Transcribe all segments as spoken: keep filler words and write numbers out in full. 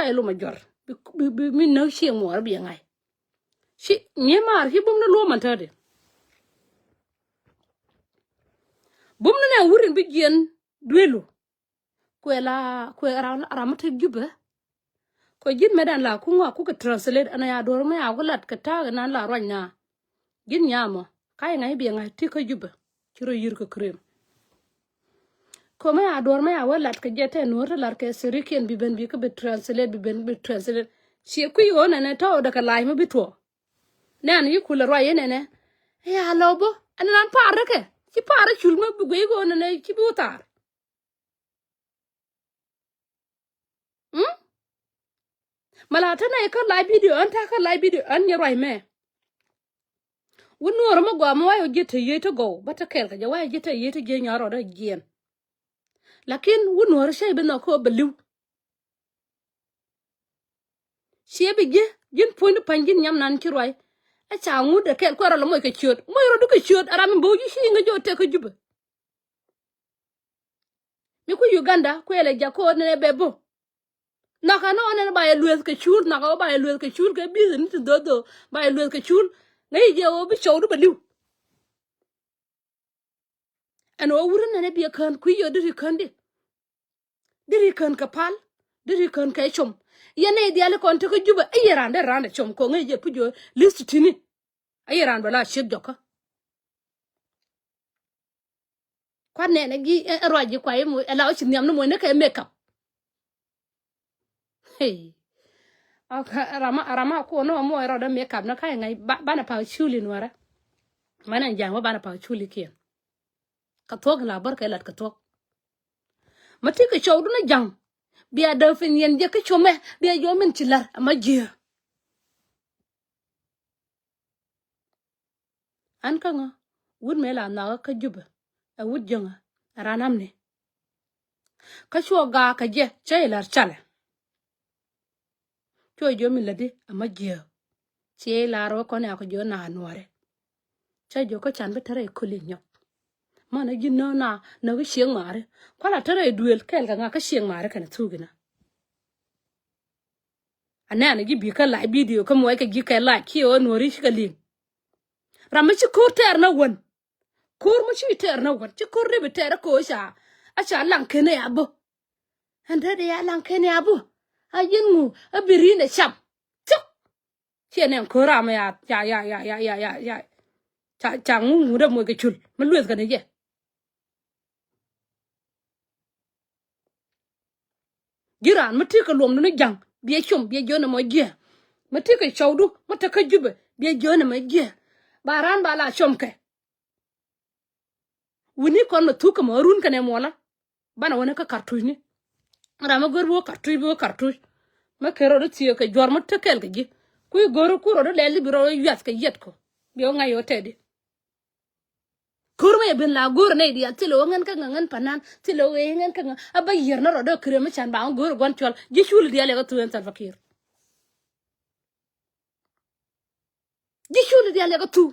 Ɛ lom a juɔr bi, bi, bi mi näk cieŋ muɔɔr biɛ ŋa̱c. Ci nyie maar ci bum ni luɔm an tätdi. Bum ni nɛ wurin bi jiɛn duelu. Kuɛ la kuɛ ram ram mi te Jubɛ. Kuɛ ji̱n mɛ dan la ku ŋɔak ku kɛ translate ɛn a ya duɔr mɛ a ku lat kɛ ta̱a̱ kɛ nan la ruac na. Ji̱n nyamɔ ka iŋa i̱ biɛ ŋa̱c ti kä Jubɛ. Ci rɔ yir kɛ krim. Kɛ mɛ a duɔr mɛ a wä lat kɛ jɛ tɛ nuɔr ti lat kɛ sirikiɛn bi ben bi kä bi translate bi ben bi translate. Ciɛ kui̱ ɣöö nɛnɛ tɔɔdɛ kɛ lac mi bi tuɔ. Nɛn yi kulɛ ruac yi nɛnɛ. Ya lɔ bä ɛn nan pa̱a̱r rɛ kɛ ci pa̱a̱r rɛ cul mɛ bi guiy ɣöö nɛnɛ ci bi wä thaar. Mm? Mala te nɛ kä live video an ta kä live video an nyɛ ruac mɛ. Wä nuɔɔr mɛ gɔaa mɛ wayɛ ji̱ te yiey te gɔw bä te kɛɛl kɛ jɛ wayɛ ji̱ te yiey te jiey nyɔa rɔɔdɛ jiɛn. Lakin wä nuɔɔr cä i̱ bi nhɔk kä bɛ li̱w. Ciɛ bi ji̱ ji̱n puɔ̱nydu pa̱ny ji̱n nyam nan ci ruac. Ɛ ca ŋut ɛ kɛɛl kuɛ rɔ lɛ moc kɛ ciöt moc rɔ dukɛ ciöt a ram in bo̱o̱ ji̱ ci iŋä jɛ wä tɛk kä Jubɛ. Mi ku Uganda kuɛ lɛ jak ko̱o̱t nɛnɛ bɛ bo̱. Nhɔkä ni ɣän ɛn ba yɛ lueth kɛ cul nhɔkä ɣä ba yɛ lueth kɛ cul kɛ bi̱th ni ti dho̱dho̱ ba yɛ lueth kɛ cul. Ŋäc jɛ ɣöö bi cɔwdu bɛ li̱w. Ɛn ɣöö wurä nɛn ɛ biɛ kään kui̱ yɛ deri kään di. Deri kään kɛ pal deri kään kɛ com. Yɛn nɛy diaal ikɔn tekä Jubɛ i̱ yɛ raan dee raan dee com kɔ ŋäc jɛ puc ɣöö li̱th ti ti̱ni. Ayi raan bɛ la ciek jɔkä. Kuat nɛnɛ gi ɛ ruac ji̱ kuay ɛ la wä ci nhiam ni muɔ̱ny ni kɛ makeup. Hey. Rama rama kuɔn ni wä muɔ̱y rɔɔdɛ makeup ni ka̱y ŋäc banɛ pa̱a̱ culi nuɔrɛ. Mɛn ɛn ja̱a̱ŋ wä banɛ pa̱a̱ culi kiɛn. Kɛ thuɔ̱k la bär kɛ lat kɛ thuɔ̱k. Ma ti kɛ cɔwdu ni ja̱ŋ. Bia däk piny yɛn jɛ kä comɛ bia jɔw min ci la̱r ama jiääk. An kä ŋä wut mëë la nhɔakä kä Jubɛ ɛ wut jäŋä ɛ ran amni. Kä cuɔ gaak kä jɛ cä ilar calɛ. Cuɔ jiɔ min lätdi ama jiääk. Ciɛ ilar wä kɔn ya kɛ jiɔ na nuɔrɛ. Cä jiɔ kä can bi tärɛ ikoli nyɔk. Manɛ ji̱ nä na nä kä cieŋ maari kuala tärɛ iduël kɛɛl kɛ ŋa kä cieŋ maari kɛnɛ thuk inä. Anɛn ji̱ bi kä lac bidio kä muɔc kɛ ji̱ kɛ lac kiɛ ɣän wä ri̱c kɛ liŋ. Ram mi ci ko̱r tɛɛr na wän. Ko̱r mi ci tɛɛr na wän ci ko̱r rep tɛɛr kä ca. A ca laŋ kɛn ya bä. Ɛn te di ya laŋ kɛn ya bä. A yin ŋu a bi rin ɛ cam. Cuk. Ciɛ nɛn ko̱r ram ya ya ya ya ya ya ya ya. Ca ca ŋu ŋu dee muɔc kɛ cul mi lueth kɛn jɛ. Ji̱ raan mi ti kɛ luɔmdu ni ja̱ŋ biɛ com biɛ jiön ɛmɔ jiɛ. Mi ti kɛ cɔwdu mi te kä Jubɛ biɛ jiön ɛmɔ jiɛ. Ba raan ba la com kɛ. Wini kɔn mɛ thuk kɛ mɔ run kɛnɛ muɔlä. Banɛ wä ni kä kartuc ni. Ram mi go̱r bi wä kartuc bi wä kartuc. Mi kɛ rɔɔdu thiee kɛ juɔr mi te kɛl kɛ ji̱. Kui̱ go̱r ku rɔɔdu lɛl i̱ bi rɔɔdu yuath kɛ yiɛt kɔ. Biɛ wä ŋa̱c yɛ wä tɛt di. Ko̱r mi yɛ ben la go̱o̱r nɛy diaal thilɛ wä ŋän kä ŋä ŋän panan thilɛ wä ŋän kä ŋä a bä yier nä rɔɔdä kërɛ mi can ba ŋä go̱o̱r gua̱n cuɔl ji̱ cul diaal yɛ kä thu ɛn Salva Kiir. Ji̱ cul diaal yɛ kä thu.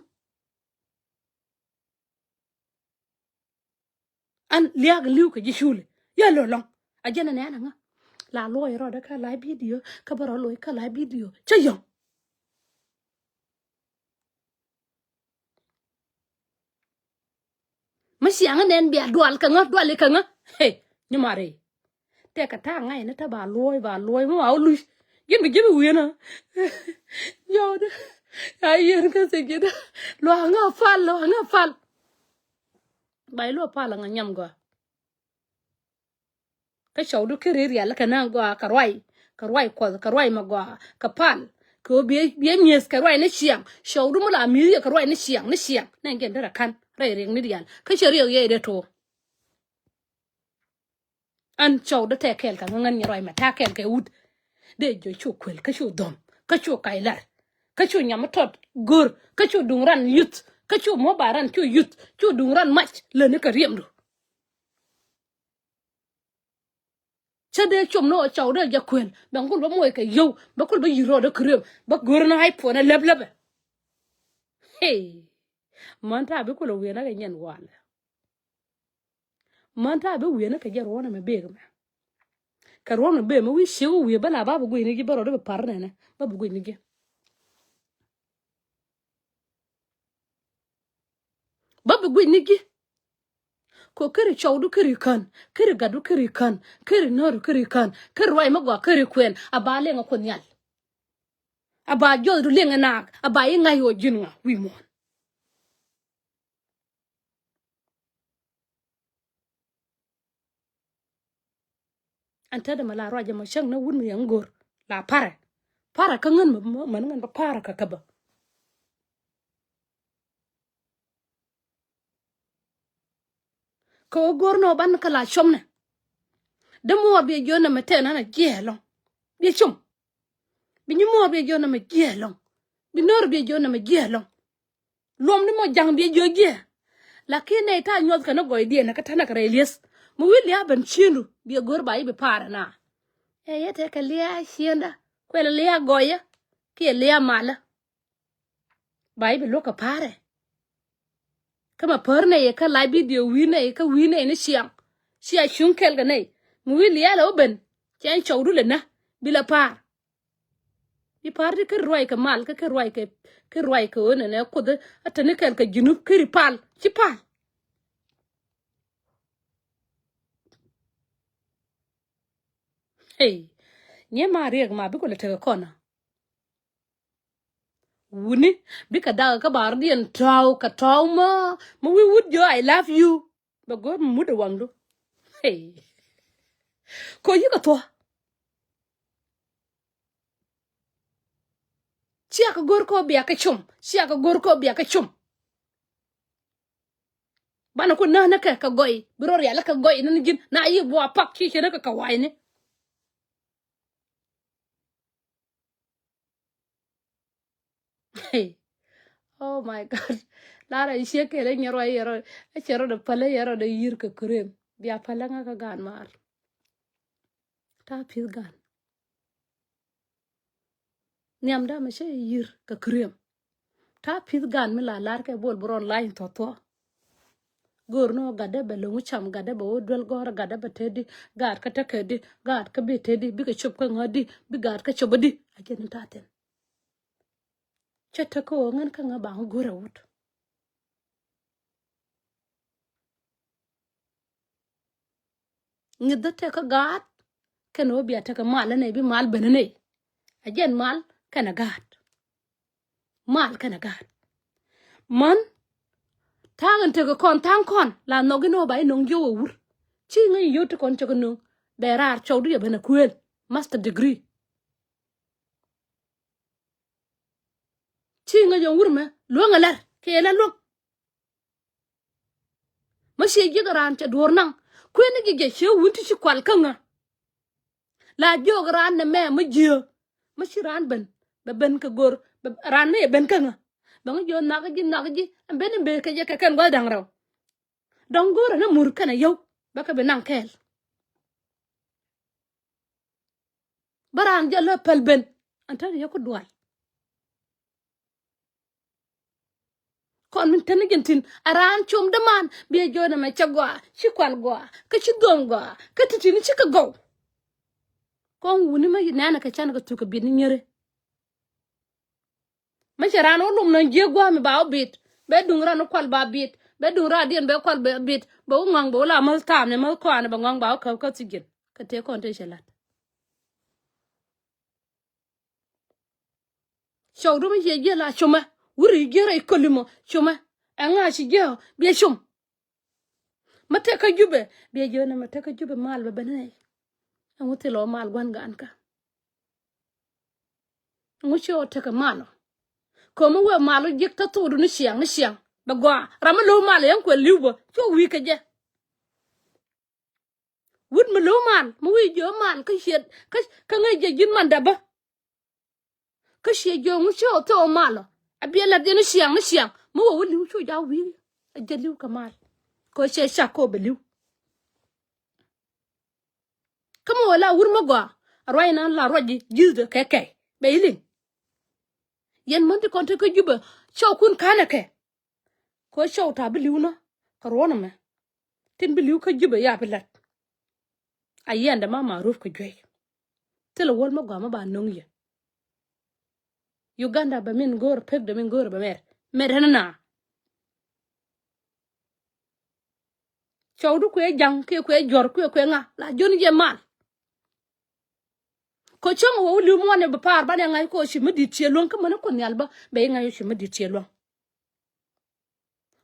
An liak li̱w kɛ ji̱ cul yɛ lo̱ lɔ̱ŋ a jɛn ɛn ɛn a ŋä la luɔc rɔɔdä kä la bidio kä bä rɔ luɔc kä la bidio cä yɔ̱ŋ. Mi ciaŋ nɛn bia dual kɛ ŋä dual kɛ ŋä. Hey, nyumari. Tɛkɛ ta̱a̱ ŋa̱c ni te ba luɔ̱ɔ̱c ba luɔ̱ɔ̱c mi wa wä luc. Ji̱n bi ji̱n bi wi̱i̱n a. Jɔwdä a yieen kä thi̱k ji̱n. Luaŋ ŋä pal luaŋ ŋä pal. Ba i̱ luɔ̱ɔ̱c pal ŋä nyam gɔaa. Kä cɔwdu kä ri rial kɛ na gɔaa kɛ ruay kɛ ruay kuɔth kɛ ruay mɛ gɔaa kɛ pal. Kɛ ɣöö biɛ biɛ mi̱eth kɛ ruay ni ciaŋ cɔwdu mi la mi̱eth yɛ kɛ ruay ni ciaŋ ni ciaŋ nɛ jɛn derɛ ka̱n rɛy riɛk ni rial kä cɛ riɛk yɛ idɛ to̱o̱. An cɔwdu tɛ kɛɛl kɛ ŋäŋän nyɛ ruay mɛ ta̱a̱ kɛɛl kɛ wut. Dee jiɔ cu kuël kä cu dhɔm kä cu kac lar kä cu nyam mi tɔt go̱r kä cu duŋ ran yuth kä cu muɔ̱ ba ran cu yuth cu duŋ ran mac läni kɛ riɛmdu. Cä dee com ni ɣɔw cɔw dee jɛ kuɛl bɛ ŋul bä muɔc kɛ yio̱w bä kul bä yi̱r rɔɔdɛ kɛ riöm bä go̱r ni iPhone ɛ läp läpɛ. Hey. Män ta̱a̱ bi kul ɛ wi̱i̱ nä kɛ nyɛn walɛ. Män ta̱a̱ bi wi̱i̱ nä kɛ jɛ ruɔ̱n ɛmɛ bek mɛ. Kɛ ruɔ̱n mi bëë mi wi̱i̱ ciek wi̱i̱ bä la ba bi guic ni ji̱ bä rɔɔdɛ bi pa̱r nɛnɛ ba bi guic ni ji̱. Ba bi guic ni ji̱. Kɛ keri cɔwdu keri kän keri gatdu keri kän keri nööru keri kän keri ruac mi gɔaa keri kuɛn a ba liɛŋ a Kuoth Nhial. A ba jɔthdu liɛŋ ɛ naak a ba i̱ ŋa̱c ɣöö ji̱n ŋa wi̱i̱ muɔ̱ɔ̱n. Ɛn te dee mɛ la ruac ɛmɔ cäŋ ni wut mi yɛn go̱r la parɛ. Parɛ kä ŋän mɛ mɛ mɛn ŋän bä parɛ kä kä bä. Kɛ ɣöö go̱r ni ɣöö ban kä la cɔmnɛ. Dee muɔɔr biɛ jiön nɛmɛ tɛn ɣän a jiɛɛl ɛlɔ̱ŋ. Biɛ com. Bi nyi muɔɔr biɛ jiön nɛmɛ jiɛɛl ɛlɔ̱ŋ. Bi nöör biɛ jiön nɛmɛ jiɛɛl ɛlɔ̱ŋ. Luɔmni mɔ ja̱ŋ biɛ jiök jiɛ. Lakin nɛy ta̱a̱ nyuɔth kɛn ni gɔɔydiɛn kä ta̱nɛ kɛ rɛy lieth. Mi wi̱i̱ lia̱a̱ ben ciëndu biɛ go̱r ba i̱ bi pa̱a̱r ɛna. Ɛ yɛ tekɛ lia̱a̱ ciëndä kuɛl lia̱a̱ gɔɔyä kiɛ lia̱a̱ malä. Ba i̱ bi luäk kɛ pa̱a̱rɛ. Kä ma pär nɛy kä live video wi̱i̱ nɛy kä wi̱i̱ nɛy ni ciaŋ. Cia cuŋ kɛl kɛ nɛy mi wi̱i̱ lia̱a̱ lɛ wä ben. Cɛ ɛn cɔwdu lɛ nä bi lɛ pa̱a̱r. Bi pa̱a̱r ti kä ruac kɛ mal kä kä ruac kɛ kä ruac kɛ ɣöö nɛnɛ Kuoth a te ni kɛl kɛ Junub kä ri pal ci pal. Hey, nyɛ ma riɛk ma bikɛ lɛ tekɛ kɔn a. Wuni bikɛ dakä kä ba rɔ̱diɛn tɔ̱w kɛ tɔ̱w ma ma wi̱i̱ wut jiö I love you. Bɛ go̱r mi mut ɛ waŋdu. Hey. Kɔ yikɛ thuɔ. Ciakɛ go̱r kɔ bia kɛ com ciakɛ go̱r kɔ bia kɛ com. Banɛ ku näk näkɛ kɛ gɔy bi rɔ rial kɛ gɔy ni ji̱n na yi bua pak ci cɛ näkɛ kɛ wa̱i̱ni. Hey. Oh my God. Lara i̱ ciek kɛl inyɛ ruac yɛ rɔ ɛ cɛ rɔ dɛ päl ɛ yɛ rɔ dɛ yi̱r kɛ cream. Bia päl ɛ ŋä kä gaan maar. Ta̱a̱ pi̱th gaan. Nhiam da̱a̱ mɛ cä yi̱r kɛ cream. Ta̱a̱ pi̱th gaan mi la lar kɛ bol bi rɔn la̱ny thuɔ̱thuɔ̱. Go̱o̱r ni ɣöö gatdä bɛ lo̱ŋ cam gatdä bɛ wä duel gɔ̱rä gatdä bɛ teti gaat kä tekɛ di gaat kä bi teti bikɛ cop kä ŋädi bi gaat kä cop di. A jɛn in ta̱a̱ thi̱n. Cä tek kä ɣöö ŋän kä ŋä baŋ go̱rɛ wut. Ŋi̱th dä tekɛ gaat kɛn ɣöö bia tekɛ mal ɛ nɛy bi mal ben ɛ nɛy. A jɛn mal kɛnɛ gaat. Mal kɛnɛ gaat. Män ta̱a̱ in tekɛ kɔn tha̱a̱ŋ kɔn la nhɔk in ɣöö ba in nöŋ jiök ɛ wur. Ci ŋäc in yio̱w ti kɔn cɛ kɛ nöŋ bɛ raar cɔwdu yɛ ben ɛ kuëël master degree. Ci ŋäc in wur mɛ luäŋ ɛ lär kɛ yɛ lär luäŋ. Mä ciɛ jiäk raan cɛ duɔ̱ɔ̱r naŋ kuëëni ji̱ jɛ ciɛ wun ti ci kual kä ŋä. La jiök raan nɛ mɛ mä jiääk mä ci raan ben bɛ ben kɛ go̱r raan mä yɛ ben kä ŋä. Bɛ ŋä jiök nhɔakä ji̱ nhɔakä ji̱ ɛn ben in ben kɛ jɛ kɛ kɛn gua̱th da̱ŋ rɛw. Dɔ̱ŋ go̱rɛ ni mur kɛnɛ yio̱w bɛ kɛ bi naŋ kɛɛl. Bä raan jɛ lä päl ben an täni yɛ ku dual. Kɔn min teni jɛn tin a raan com däman biɛ jɔn ɛmɛ cɛ gɔaa ci kual gɔaa kä ci dhuɔ̱m gɔaa kä ti tini cikɛ gɔw. Kɔn wuni mä nɛnɛ kɛ canɛ kɛ thuk kɛ biet ni nyeri. Mä cɛ raan wä lum nɔn jiek gua̱a̱mi ba wä bit bɛ duŋ ran wä kual ba bit bɛ duŋ ran diɛn bɛ kual ba bit bɛ wä ŋɔ̱a̱ŋ bɛ wä la mäth taam ni mäth kɔaani bɛ ŋɔ̱a̱ŋ ba wä käp kä thi̱ji̱n kɛ tëë kɔn tëë cɛ la̱t. Cɔwdu mi ciɛ jiɛ la cumɛ wuri jiɛ rɛy köli mɔ cumɛ. Ɛŋa ci jiɛ biɛ cum. Mä tekä jupɛ biɛ jiɛ nɛ mä tekä jupɛ mal bɛ ben nɛ. Ɛŋu thil ɔ mal gua̱n gaan kä. Ɛŋu ci ɔ tekä mal ɔ. Kömi wee mal ɔ jiɛk tä thokdu ni ciaŋ ni ciaŋ bɛ gɔaa ram mi lo̱w mal ɔ yɛn kuɛ li̱w bä ci ɔ wi̱i̱ kɛ jɛ. Wut mi lo̱w mal mi wi̱i̱ jiö mal kä ciɛ kä ŋäc jɛ ji̱n man dapä. Kä ciɛ jiö ŋu ci ɔ thok mal ɔ a biɛ lat jɛ ni ciaŋ ni ciaŋ mi wä wä li̱w cu ja̱ wi̱i̱. A jɛ li̱w kɛ mal kɛ ciɛ cak kɛ ɔ bɛ li̱w. Kä mi wä la wur mi gɔaa a ruac nan la ruac ji̱ ji̱thdä kɛ kɛy bɛ i̱ liŋ. Yɛn män ti kɔn te kä jupɛ cɔw kun ka̱n ɛ kɛ. Kɛ cɔw ta̱a̱ bi li̱w nä kɛ ruɔ̱n ɛmɛ. Tin bi li̱w kä jupɛ ya bi la̱t. A yɛn dɛ ma Maruf kɛ juey. Thilɛ wäl mi gɔaa mi ba no̱ŋ yɛ. Uganda bɛ min go̱o̱r pek dɛ min go̱o̱r bɛ mɛr. Mɛr ɛn na. Cɔwdu kuɛ ja̱ŋ kiɛ kuɛ juɔ̱r kuɛ kuɛ ŋa la jiön jɛ mal. Kɔ cäŋ wä wä li̱w muɔ̱n ɛ bi pa̱a̱r banɛ ŋa̱c kɔ ci mi di̱t ciɛ luäŋ kä mäni Kuoth Nhial bä bɛ i̱ ŋa̱c ci mi di̱t ciɛ luäŋ.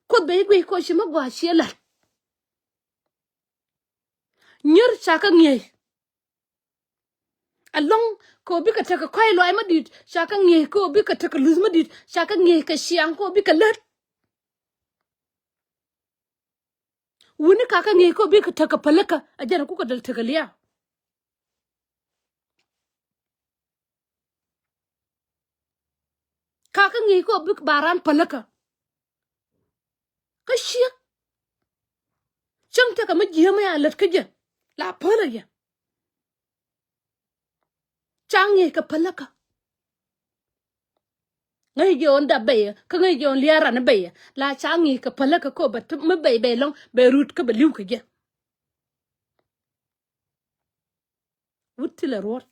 Kuoth bɛ i̱ guic kɔ ci mi gɔaa ciɛ la̱t. Nyir ca kä ŋi̱eec. Alɔŋ kɛ ɣöö bikɛ tekɛ kɔ̱a̱c lɔaac mi di̱i̱t ca kä ŋi̱eec, kɛ ɣöö bikɛ tekɛ luth mi di̱i̱t ca kä ŋi̱eec, kɛ ciaŋ kɛ ɣöö bikɛ lät. Wuni ka kä ŋi̱eec kɛ ɣöö bikɛ tekɛ pälikä a jɛn a kukɛ däl tekɛ lia̱a̱. Ka kä ŋi̱i̱c kɔ bik ba raan päläkä. Kä ciek. Cäŋ tekɛ mi jiääm ya lät kä jɛ la pälä yɛ. Ca ŋi̱i̱c kɛ päläkä. Ŋäc jɛ ɣän dap bɛyɛ kä ŋäc jɛ ɣän lia̱a̱ ran bɛyɛ la ca ŋi̱i̱c kɛ päläkä kɔ bɛ mi bɛy bɛy lɔ̱ŋ bɛ rut kä bɛ li̱w kɛ jɛ. Wut thilɛ ruɔ̱t.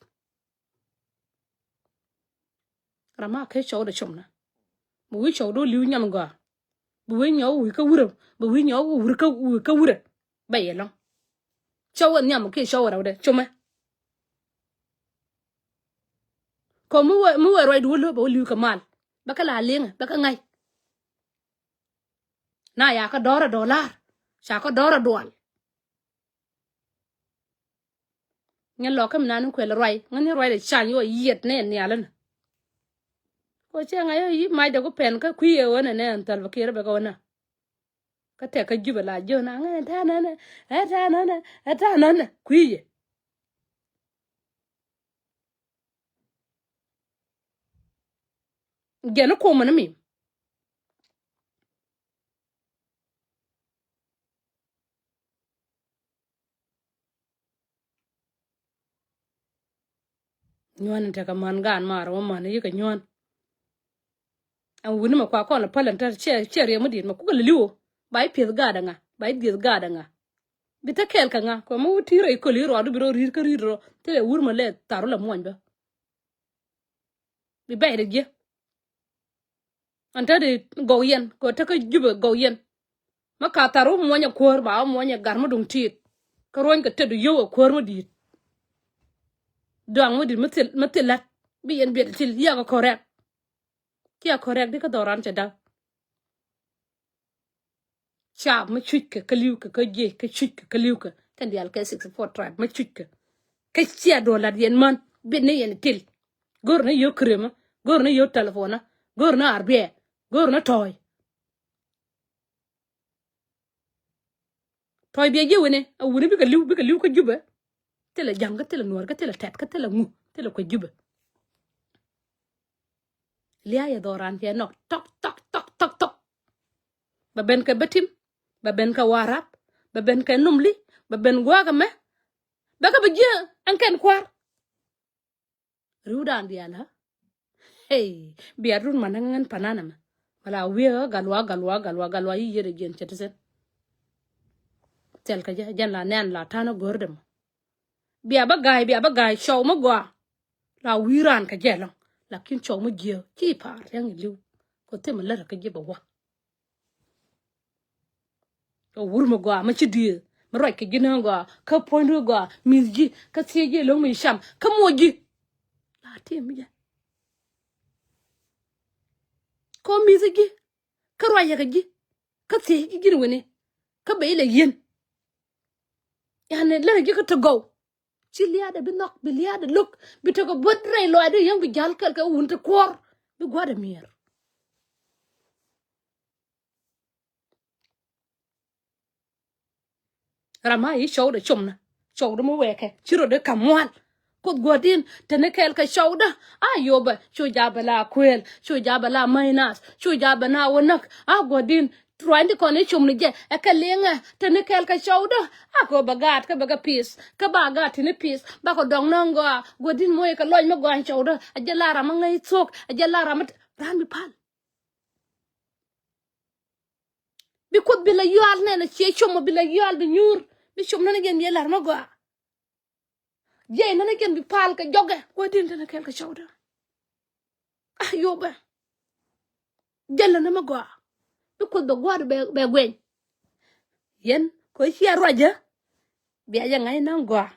Ram a kɛ cɔwdɛ cɔmnä. Bi wi̱i̱ cɔwdɛ li̱w nyam gɔaa. Bi wi̱i̱ nyɔk wi̱i̱ kä wurä. Bi wi̱i̱ nyɔk wi̱i̱ kä wurä. Bɛ yɛ lɔ̱ŋ. Cɔwdɛ nhiam kiɛ cɔwdɛ rɛwdɛ cɔmɛ. Kɔ mi wee, mi wee ruacdu wä lo̱p bɛ wä li̱w kɛ mal. Bɛ kɛ la liŋɛ bɛ kɛ ŋa̱c. Na ya kä dɔ̱rä dɔ̱lar ca kä dɔ̱rä dual. Ŋä lɔkä mi nani kuɛl ruac ŋä ni ruac dɛ can yɔ yiet nɛ nhial ni. Ko cɛ ŋa yɔ yi mac dɛ ku pɛn kä kui̱ yɛ ɣän nɛ nɛ ɛn thal bä kiɛrɛ bɛ kä ɣän na. Kä tɛk kä Jubɛ la jiön na ŋä ɛn ta̱a̱ nänɛ ɛ ta̱a̱ nänɛ ɛ ta̱a̱ nänɛ kui̱ yɛ. Jɛn ni kuɔmä ni mi. Nyuan in tekɛ man gaan maar wä man yikɛ nyuan. Ɛn wuni mɛ kua kɔn lɛ päl ɛn tä ciɛ ciɛ riɛm mi diet mɛ kukɛ lɛ li̱w. Ba i̱ pieth gaat ɛŋa ba i̱ dhieth gaat ɛŋa. Bi te kɛɛl kɛ ŋa kɛ mi wä ti̱i̱ rɔ i̱ köl i̱ rɔɔdu bi rɔ ri̱i̱t kä ri̱i̱t rɔ thilɛ wur mɛ lɛ thar wä lɛ muɔny bä. Bi bɛc rɛ jiɛ. An te di gɔw yɛn kɛ te kä Jubɛ gɔw yɛn. Ma ka thar wä muɔnyɛ kuäär ba wä muɔnyɛ gar ma duŋ tiit. Kä ruɔ̱ny kɛ tet du yio̱w ɛ kuäär ma di̱i̱t. Duaŋ ma di̱i̱t ma thil ma thil la̱t bi yɛn biɛt til yiakä kɔrɛk. Ciɛ kɔrɛk di kä dhɔran cɛ da̱k. Caap mi cuckɛ kä li̱wkɛ kä jiɛc kä cuckɛ kä li̱wkɛ kɛn diaal kɛ sixty four tribe mi cuckɛ. Kä cia duɔl lat yɛn män bit ni yɛn til. Go̱r ni yio̱w krimä go̱r ni yio̱w telefona go̱r ni arbiɛ go̱r ni tɔ̱ɔ̱c. Tɔ̱ɔ̱c biɛ jiɛ wini a wuni bikɛ li̱w bikɛ li̱w kä Jubɛ. Thilɛ ja̱ŋ kä thilɛ nuɔ̱ɔ̱r kä thilɛ tɛt kä thilɛ ŋu thilɛ kuɛ Jubɛ. Lia̱a̱ yɛ dhɔran cɛ nɔk tɔk tɔk tɔk tɔk tɔk. Bɛ ben kɛ bä tim bɛ ben kɛ warap bɛ ben kɛ numli bɛ ben gua̱a̱k ɛmɛ. Bɛ kɛ bɛ jiɛ ɛn kɛn kua̱r. Ri̱wdan diaal ha. Hey, bia run man ŋän panan ɛmɛ. Mala wiɛ ɣä galwa galwa galwa galwa yi yet a jiɛn cɛ ti sen. Thil kɛ jɛ jɛn la nɛn la ta̱n a go̱r dɛ mɔ. Bia bä ga̱a̱c bia bä ga̱a̱c cɔw mä gɔaa. La wi̱i̱ raan kɛ jɛ lɔ̱ŋ. Lakin cɔw mä jiääk ci pa̱a̱r ria̱ŋ ili̱w. Kɔ thimɛ lät kä ji̱ bɛ wä. Kɛ wur mä gɔaa mä ci diëëth mä ruac kɛ ji̱ nääŋ gɔaa kä puɔ̱nydu gɔaa mi̱th ji̱ kä thiec ji̱ lo̱ŋ mi cam kä muɔc ji̱. La tim mi jɛ. Kɔ mi̱th ji̱ kä ruac yɛ kɛ ji̱ kä thiec ji̱ ji̱n weni kä ben ilɛ yieen. Yani lät ji̱ kä te gɔw. Ci lia̱a̱dɛ bi nhɔk bi lia̱a̱dɛ lo̱k bi tekɛ buɔ̱t rɛy lɔaacdä yäŋ bi ja̱l kɛl kɛ wun te kuɔ̱r bi gua̱dɛ mi̱eer. Ram a i̱ cɔwdɛ comnä cɔwdä mi wɛɛkɛ ci rɔdɛ ka̱m mua̱l. Kuoth gua̱di̱n te ni kɛɛl kɛ cɔwdä a yopɛ cu ja̱ bɛ la kuëël cu ja̱ bɛ la ma̱y naath cu ja̱ bɛ na wä näk a gua̱di̱n. Ruacni kɔn i̱ cum ni jɛ ɛ kɛ liŋɛ te ni kɛɛl kɛ cɔwdä. A kɛ bɛ gaat kä bɛ kɛ pi̱i̱th kä ba gaat ti ni pi̱i̱th bakɔ dɔŋ nä ŋɔaa guädi̱n moc kɛ lɔc mi gɔany cɔwdä. A jɛ la ram mi ŋäc thuɔ̱k a jɛ la ram mi raan mi pal. Bi Kuoth bi la yual nɛn a ciɛ cum a bi la yual bi nyuur bi cum nä ni jɛ mi lar mi gɔaa. Jiɛc nänä jɛn bi pal kɛ jɔkɛ. Gua̱diɛn tɛnɛ kɛɛl kɛ cɔwdä. Ah, yobɛ. Jälä ni mi gɔaa. Bi Kuoth bɛ gua̱a̱r bɛ, bɛ guɛny. Yɛn kɛ cia ruacä. Bia jɛ ŋa̱c naŋ gɔaa.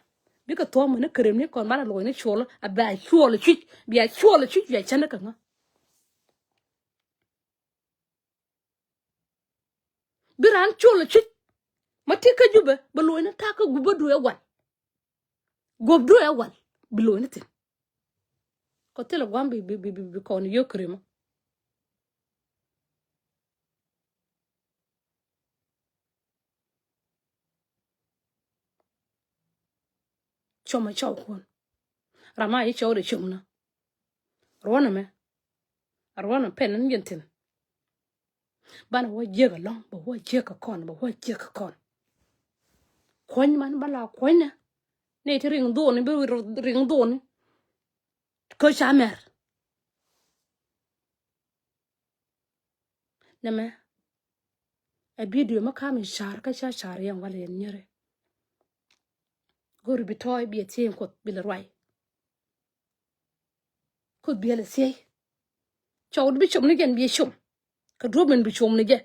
Bikɛ thuɔ̱ɔ̱m ni kɛ rem ni kɔn banɛ luɔc ni cuɔl. A bia cuɔl cuc. Bia cuɔl cuc bia cändä kɛ ŋä. Bi raan cuɔl cuc. Ma ti kä Jubɛ bɛ luɔc ni ta̱a̱ kä gup bä duɛ wal. Guɔpdu ɛ wal bi lo̱cni thi̱n. Kɔ thilɛ gua̱a̱m bi, bi, bi, bi, bi kɔn yio̱k kɛ rimä. Cɔmɛ cɔw kuɔn. Ram a yi cɔw dee cɔm na. Ruɔ̱n ɛmɛ. A ruɔ̱n ɛ pɛn ni jɛn thi̱n. Banɛ wä jiäk ɛlɔ̱ŋ, bɛ wä jiäk kɛ kɔn, bɛ wä jiäk kɛ kɔn. Kuɔ̱ny man ba la kuɔ̱ny nɛ. Ni ti riŋ dhoni, bi riŋ dhoni. Kä ca mɛr. Nɛmɛ ɛ bidio mi kam i̱ car kä ca car yɛn walɛ yɛn nyɛri. Go̱ri bi tɔɔy bi ɛ thieny Kuoth bi lɛ ruay. Kuoth biɛl ɛ thiey. Cɔw di bi com ni jɛn bi com. Kɛ duɔ̱p min bi com ni jɛ.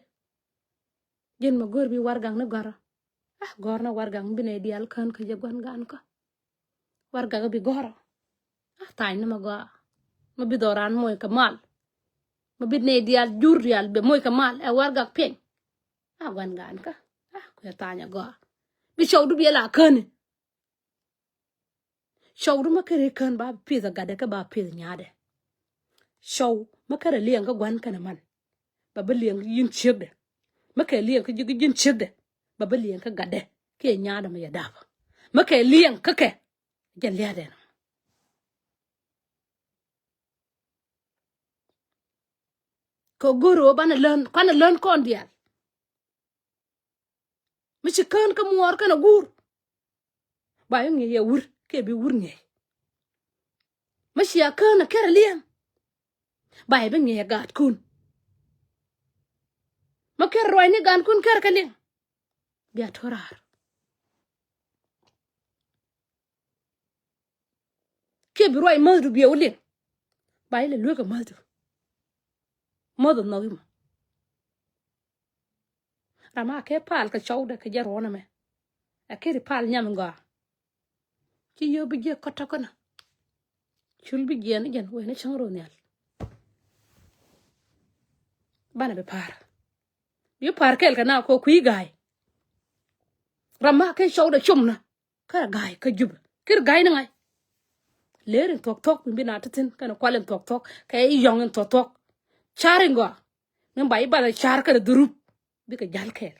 Jɛn mɛ go̱r bi warɛgak ni gɔ̱rä. Ah, gɔ̱r ni warɛgak mi bi nɛy diaal kään kä jɛ gua̱n gaankä. Warɛgak bi gɔ̱rä. Ah, tha̱a̱ny ni mɛ gɔaa. Mɛ bi dhɔran moc kɛ mal. Mɛ bi nɛy diaal jur diaal bɛ moc kɛ mal ɛ warɛgak piɛny. Ah, gua̱n gaankä. Ah, kuɛ tha̱a̱ny ɛ gɔaa. Bi cɔw di bi ɛ la käni. Cɔwdu mä kɛn ri kään ba pith a gatdɛ kä ba pith nyaadɛ. Cɔw mä kɛn ri liɛŋ kä gua̱n kɛnɛ man. Ba bi liɛŋ kä ji̱n ciekdɛ. Mä kɛ liɛŋ kä ji̱n ciekdɛ. Ba bi liɛŋ kä gatdɛ kiɛ nyaadɛ mä yɛ dap. Mä kɛ liɛŋ kä kɛ jɛ lia̱a̱dɛ. Kɛ go̱r ɣöö banɛ län, kuanɛ län kɔn diaal. Mi ci kään kä muɔɔr kɛnɛ guur. Ba yɛ ŋi̱i̱c yɛ wur kiɛ bi wur ŋi̱i̱c. Mi cia kään ɛ kɛr ɛ liɛŋ. Ba yɛ bi ŋi̱i̱c ɛ gaatkun. Mi kɛr ruacni gaatkun kɛr kɛ liɛŋ. Bia tuɔ̱raar. Kiɛ bi ruac mäthdu biɛ wä liŋ. Ba ilɛ luekä mäthdu. Mäth ɛ nhɔk imɔ. Ram a kɛ pal kɛ cɔwdɛ kɛ jɛ ruɔ̱n ɛmɛ. Ɛ kɛ ri pal nyam in gɔaa. Ci yio̱w bi jiɛ kɔt tɔkɔnä. Cul bi jiɛn jɛn wee ni cäŋ ro̱o̱ nhial. Banɛ bi pa̱a̱r. Bi pa̱a̱r kɛɛl kɛ na kɔ kui̱ ga̱a̱y. Ram a kɛ cɔwdɛ com na. Kä ga̱a̱y kä Jubɛ. Kir ga̱a̱y ni ŋa̱c. Leer in thuɔ̱k thuɔ̱k mi bi na ti thi̱n kɛnɛ kual in thuɔ̱k thuɔ̱k kɛ i̱ yɔ̱ŋ in thuɔ̱k thuɔ̱k. Car in gɔaa. Ni ba i̱ bal car kɛnɛ dhurup. Bikɛ ja̱l kɛɛl.